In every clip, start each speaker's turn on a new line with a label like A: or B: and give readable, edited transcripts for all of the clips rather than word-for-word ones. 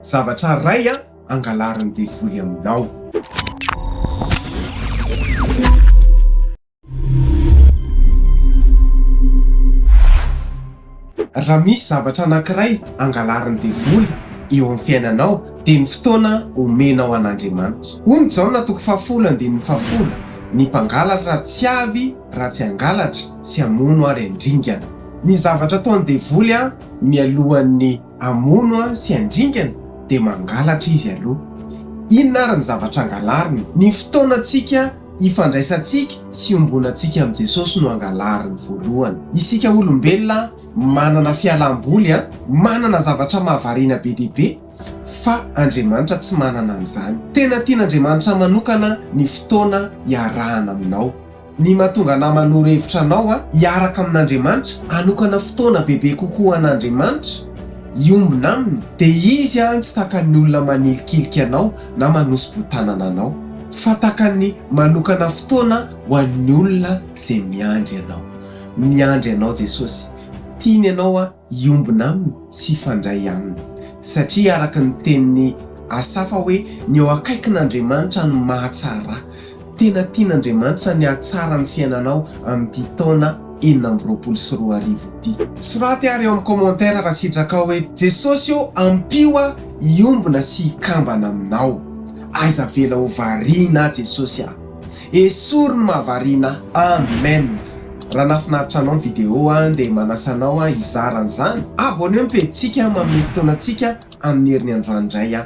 A: Zavatra iray angalarin'ny devoly aminao. Raha misy zavatra anankiray angalarin'ny devoly eo amin'ny fiainanao dia ny fotoana omenao an'Andriamanitra. Hoy ny Jaona toko fahafolo andininy fahafolo, Ny mpangalatra tsy avy raha tsy hangalatra sy hamono ary handringana. Ny zavatra ataon'ny devoly mialohan'ny hamono sy handringana dia mangalatra izy aloha. Inona ary ny zavatra angalariny? Ny fotoanantsika ifandraisantsika sy iombonantsika amin'i Jesosy no angalariny voalohany. Isika olombelona manana fialam-boly, manana zavatra mahavariana be dia be, fa Andriamanitra tsy manana an'izany. Tena tian'Andriamanitra manokana ny fotoana iarahana aminao. Ny mahatonga anah manoro hevitra anao hiaraka amin'Andriamanitra, hanokana fotoana bebe kokoa ho an'Andriamanitra, hiombona Aminy, dia Izy tsy takan'ny olona manilikilika anao na manosi-botanana anao, fa takan'ny manokana fotoana ho an'ny olona izay miandry anao. Miandry anao Jesosy. Tiany ianao hiombona Aminy sy hifandray Aminy. Satria araka ny tenin'i Asafa hoe ny eo akaikin'Andriamanitra no mahatsara. Tena tian'Andriamanitra ny hahatsara ny fiainanao amin'ity taona 2026 ity. Soraty ary eo amin'ny commentaire raha sitrakao hoe Jesosy ô ampio aho hiombona sy hikambana aminao. Aiza avela ho variana aho Jesosy ah. Esory ny mahavariana ahy. Amen. Raha nahafinaritra anao ny vidéo dia manasa anao hizara an'izany. Abonneo ny pejintsika manome fotoana antsika amin'ny herin'ny androany indray.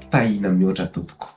A: Tahiana mihoatra tompoko.